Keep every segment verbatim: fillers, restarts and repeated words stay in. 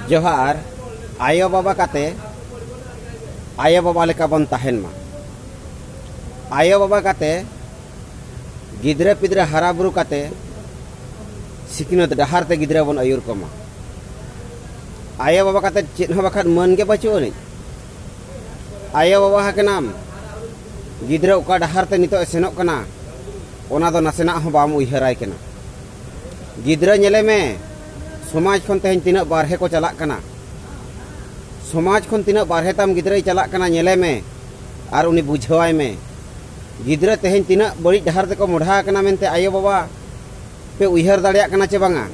ᱡᱚᱦᱟᱨ᱾ ᱟᱭᱳ ᱵᱟᱵᱟ ᱠᱟᱛᱮ ᱟᱭᱳ ᱵᱟᱵᱟ ᱞᱮᱠᱟ ᱵᱚᱱ ᱛᱟᱦᱮᱱ ᱢᱟ᱾ ᱟᱭᱳ ᱵᱟᱵᱟ ᱠᱟᱛᱮ ᱜᱤᱫᱽᱨᱟᱹ ᱯᱤᱫᱽᱨᱟᱹ ᱦᱟᱨᱟ ᱵᱩᱨᱩ ᱠᱟᱛᱮ ᱥᱤᱠᱷᱱᱟᱹᱛ ᱰᱟᱦᱟᱨ ᱛᱮ ᱜᱤᱫᱽᱨᱟᱹ ᱵᱚᱱ ᱟᱹᱭᱩᱨ ᱠᱚᱢᱟ᱾ ᱟᱭᱳ ᱵᱟᱵᱟ ᱠᱟᱛᱮ ᱪᱮᱫ ᱦᱚᱸ ᱵᱟᱠᱷᱟᱱ ᱢᱟᱹᱱ ᱜᱮ ᱵᱟᱹᱪᱩᱜ ᱟᱹᱱᱤᱡ᱾ ᱟᱭᱳ ᱵᱟᱵᱟ ᱟᱠᱟᱱᱟᱢ, ᱜᱤᱫᱽᱨᱟᱹ ᱚᱠᱟ ᱰᱟᱦᱟᱨ ᱛᱮ ᱱᱤᱛᱚᱜ ᱮ ᱥᱮᱱᱚᱜ ᱠᱟᱱᱟ, ᱚᱱᱟ ᱫᱚ ᱱᱟᱥᱮᱱᱟᱜ ᱦᱚᱸ ᱵᱟᱢ ᱩᱭᱦᱟᱹᱨᱟᱭ ᱠᱟᱱᱟ᱾ ᱜᱤᱫᱽᱨᱟᱹ ᱧᱮᱞᱮ ᱢᱮ, ᱥᱚᱢᱟᱡᱽ ᱠᱷᱚᱱ ᱛᱮᱦᱮᱧ ᱛᱤᱱᱟᱹᱜ ᱵᱟᱨᱦᱮ ᱠᱚ ᱪᱟᱞᱟᱜ ᱠᱟᱱᱟ᱾ ᱥᱚᱢᱟᱡᱽ ᱠᱷᱚᱱ ᱛᱤᱱᱟᱹᱜ ᱵᱟᱨᱦᱮ ᱛᱟᱢ ᱜᱤᱫᱽᱨᱟᱹᱭ ᱪᱟᱞᱟᱜ ᱠᱟᱱᱟ, ᱧᱮᱞᱮ ᱢᱮ ᱟᱨ ᱩᱱᱤ ᱵᱩᱡᱷᱟᱹᱣᱟᱭ ᱢᱮ᱾ ᱜᱤᱫᱽᱨᱟᱹ ᱛᱮᱦᱮᱧ ᱛᱤᱱᱟᱹᱜ ᱵᱟᱹᱲᱤᱡ ᱰᱟᱦᱟᱨ ᱛᱮᱠᱚ ᱢᱚᱰᱷᱟ ᱟᱠᱟᱱᱟ ᱢᱮᱱᱛᱮ ᱟᱭᱳ ᱵᱟᱵᱟ ᱯᱮ ᱩᱭᱦᱟᱹᱨ ᱫᱟᱲᱮᱭᱟᱜ ᱠᱟᱱᱟ ᱪᱮ ᱵᱟᱝᱟ?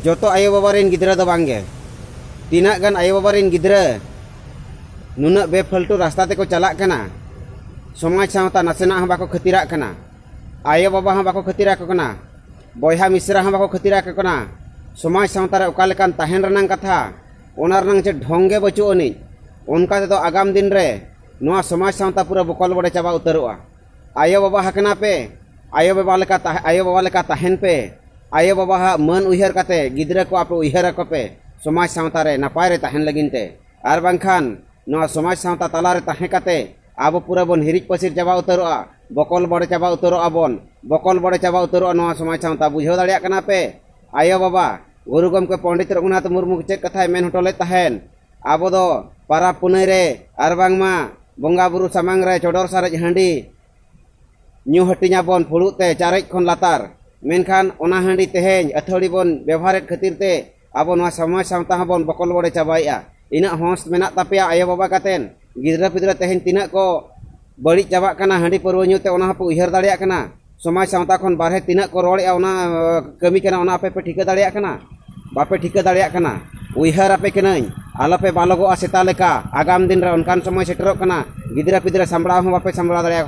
ᱡᱚᱛᱚ ᱟᱭᱳ ᱵᱟᱵᱟ ᱨᱮᱱ ᱜᱤᱫᱽᱨᱟᱹ ᱫᱚ ᱵᱟᱝᱜᱮ᱾ ᱛᱤᱱᱟᱹᱜ ᱜᱟᱱ ᱟᱭᱳ ᱵᱟᱵᱟ ᱨᱮᱱ ᱜᱤᱫᱽᱨᱟᱹ ᱱᱩᱱᱟᱹᱜ ᱵᱮᱯᱷᱟᱞᱛᱩ ᱨᱟᱥᱛᱟ ᱛᱮᱠᱚ ᱪᱟᱞᱟᱜ ᱠᱟᱱᱟ, ᱥᱚᱢᱟᱡᱽ ᱥᱟᱶᱛᱟ ᱱᱟᱥᱮᱱᱟᱜ ᱦᱚᱸ ᱵᱟᱠᱚ ᱠᱷᱟᱹᱛᱤᱨᱟᱜ ᱠᱟᱱᱟ, ᱟᱭᱳ ᱵᱟᱵᱟ ᱦᱚᱸ ᱵᱟᱠᱚ ᱠᱷᱟᱹᱛᱤᱨᱟᱠᱚ ᱠᱟᱱᱟ, ᱵᱚᱭᱦᱟ ᱢᱤᱥᱨᱟ ᱦᱚᱸ ᱵᱟᱠᱚ ᱠᱷᱟᱹᱛᱤᱨᱟᱠᱚ ᱠᱟᱱᱟ᱾ ᱥᱚᱢᱟᱡᱽ ᱥᱟᱶᱛᱟ ᱨᱮ ᱚᱠᱟ ᱞᱮᱠᱟᱱ ᱛᱟᱦᱮᱱ ᱨᱮᱱᱟᱝ ᱠᱟᱛᱷᱟ, ᱚᱱᱟ ᱨᱮᱱᱟᱝ ᱪᱮᱫ ᱰᱷᱚᱝ ᱜᱮ ᱵᱟᱹᱪᱩᱜ ᱟᱹᱱᱤᱡ᱾ ᱚᱱᱠᱟ ᱛᱮᱫᱚ ᱟᱜᱟᱢ ᱫᱤᱱ ᱨᱮ ᱱᱚᱣᱟ ᱥᱚᱢᱟᱡᱽ ᱥᱟᱶᱛᱟ ᱯᱩᱨᱟᱹ ᱵᱚᱠᱚᱞ ᱵᱚᱰᱮ ᱪᱟᱵᱟ ᱩᱛᱟᱹᱨᱚᱜᱼᱟ᱾ ᱟᱭᱳ ᱵᱟᱵᱟ ᱦᱟᱠᱟᱱᱟ ᱯᱮ, ᱟᱭᱳ ᱵᱟᱵᱟ ᱞᱮᱠᱟ ᱛᱟᱦᱮ-, ᱟᱭᱳ ᱵᱟᱵᱟ ᱞᱮᱠᱟ ᱛᱟᱦᱮᱱ ᱯᱮ᱾ ᱟᱭᱳ ᱵᱟᱵᱟᱣᱟᱜ ᱢᱟᱹᱱ ᱩᱭᱦᱟᱹᱨ ᱠᱟᱛᱮ ᱜᱤᱫᱽᱨᱟᱹ ᱠᱚ ᱟᱯᱮ ᱩᱭᱦᱟᱹᱨ ᱟᱠᱚ ᱯᱮ ᱥᱚᱢᱟᱡᱽ ᱥᱟᱶᱛᱟ ᱨᱮ ᱱᱟᱯᱟᱭ ᱨᱮ ᱛᱟᱦᱮᱱ ᱞᱟᱹᱜᱤᱫ ᱛᱮ᱾ ᱟᱨ ᱵᱟᱝᱠᱷᱟᱱ ᱱᱚᱣᱟ ᱥᱚᱢᱟᱡᱽ ᱥᱟᱶᱛᱟ ᱛᱟᱞᱟ ᱨᱮ ᱛᱟᱦᱮᱸ ᱠᱟᱛᱮ ᱟᱵᱚ ᱯᱩᱨᱟᱹ ᱵᱚᱱ ᱦᱤᱨᱤᱡ ᱯᱟᱹᱥᱤᱨ ᱪᱟᱵᱟ ᱩᱛᱟᱹᱨᱚᱜᱼᱟ, ᱵᱚᱠᱚᱞ ᱵᱚᱰᱮ ᱪᱟᱵᱟ ᱩᱛᱟᱹᱨᱚᱜᱼᱟ ᱵᱚᱱ, ᱵᱚᱠᱚᱞ ᱵᱚᱰᱮ ᱪᱟᱵᱟ ᱩᱛᱟᱹᱨᱚᱜᱼᱟ ᱱᱚᱣᱟ ᱥᱚᱢᱟᱡᱽ ᱥᱟᱶᱛᱟ᱾ ᱵᱩᱡᱷᱟᱹᱣ ᱫᱟᱲᱮᱭᱟᱜ ᱠᱟᱱᱟ ᱯᱮ? ᱟᱭᱳ ᱵᱟᱵᱟ, ᱜᱩᱨᱩ ᱜᱚᱢᱠᱮ ᱯᱚᱱᱰᱤᱛ ᱨᱚᱜᱷᱩᱱᱟᱛᱷ ᱢᱩᱨᱢᱩ ᱪᱮᱫ ᱠᱟᱛᱷᱟᱭ ᱢᱮᱱ ᱦᱚᱴᱚ ᱞᱮᱫ ᱛᱟᱦᱮᱸᱱ? ᱟᱵᱚ ᱫᱚ ᱯᱟᱨᱟᱵᱽ ᱯᱩᱱᱟᱹᱭ ᱨᱮ ᱟᱨ ᱵᱟᱝᱢᱟ ᱵᱚᱸᱜᱟ ᱵᱩᱨᱩ ᱥᱟᱢᱟᱝ ᱨᱮ ᱪᱚᱰᱚᱨ ᱥᱟᱨᱮᱡ ᱦᱟᱺᱰᱤ ᱧᱩ ᱦᱟᱹᱴᱤᱧ ᱟᱵᱚᱱ ᱯᱷᱩᱲᱩᱜ ᱛᱮ ᱪᱟᱨᱮᱡ ᱠᱷᱚᱱ ᱞᱟᱛᱟᱨ᱾ ᱢᱮᱱᱠᱷᱟᱱ ᱚᱱᱟ ᱦᱟᱺᱰᱤ ᱛᱮᱦᱮᱧ ᱟᱹᱛᱷᱟᱹᱲᱤ ᱵᱚᱱ ᱵᱮᱵᱚᱦᱟᱨᱮᱫ ᱠᱷᱟᱹᱛᱤᱨ ᱛᱮ ᱟᱵᱚ ᱱᱚᱣᱟ ᱥᱚᱢᱟᱡᱽ ᱥᱟᱶᱛᱟ ᱦᱚᱸᱵᱚᱱ ᱵᱚᱠᱚᱞ ᱵᱚᱰᱮ ᱪᱟᱵᱟᱭᱮᱫᱼᱟ᱾ ᱤᱱᱟᱹᱜ ᱦᱚᱸᱥ ᱢᱮᱱᱟᱜ ᱛᱟᱯᱮᱭᱟ ᱟᱭᱳ ᱵᱟᱵᱟ ᱠᱟᱛᱮᱱ, ᱜᱤᱫᱽᱨᱟᱹ ᱯᱤᱫᱽᱨᱟᱹ ᱛᱮᱦᱮᱧ ᱛᱤᱱᱟᱹᱜ ᱠᱚ ᱵᱟᱹᱲᱤᱡ ᱪᱟᱵᱟᱜ ᱠᱟᱱᱟ ᱦᱟᱺᱰᱤ ᱯᱟᱹᱨᱣᱟᱹ ᱧᱩ ᱛᱮ, ᱚᱱᱟ ᱦᱚᱸᱯᱮ ᱩᱭᱦᱟᱹᱨ ᱫᱟᱲᱮᱭᱟᱜ ᱠᱟᱱᱟ? ᱥᱚᱢᱟᱡᱽ ᱥᱟᱶᱛᱟ ᱠᱷᱚᱱ ᱵᱟᱨᱦᱮ ᱛᱤᱱᱟᱹᱜ ᱠᱚ ᱨᱚᱲᱮᱫᱼᱟ, ᱚᱱᱟ, ᱟᱸ, ᱠᱟᱹᱢᱤ ᱠᱟᱱᱟ, ᱚᱱᱟ ᱟᱯᱮ ᱯᱮ ᱴᱷᱤᱠᱟᱹ ᱫᱟᱲᱮᱭᱟᱜ ᱠᱟᱱᱟ? ᱵᱟᱯᱮ ᱴᱷᱤᱠᱟᱹ ᱫᱟᱲᱮᱭᱟᱜ ᱠᱟᱱᱟ᱾ ᱩᱭᱦᱟᱹᱨ ᱟᱯᱮ ᱠᱟᱹᱱᱟᱹᱧ, ᱟᱞᱚᱯᱮ ᱵᱟᱞᱚᱜᱚᱜᱼᱟ ᱥᱮᱛᱟ ᱞᱮᱠᱟ᱾ ᱟᱜᱟᱢ ᱫᱤᱱ ᱨᱮ ᱚᱱᱠᱟᱱ ᱥᱚᱢᱚᱭ ᱥᱮᱴᱮᱨᱚᱜ ᱠᱟᱱᱟ, ᱜᱤᱫᱽᱨᱟᱹ ᱯᱤᱫᱽᱨᱟᱹ ᱥᱟᱢᱵᱲᱟᱣ ᱦᱚᱸ ᱵᱟᱯᱮ ᱥᱟᱢᱵᱲᱟᱣ ᱫᱟᱲᱮᱭᱟᱠᱚ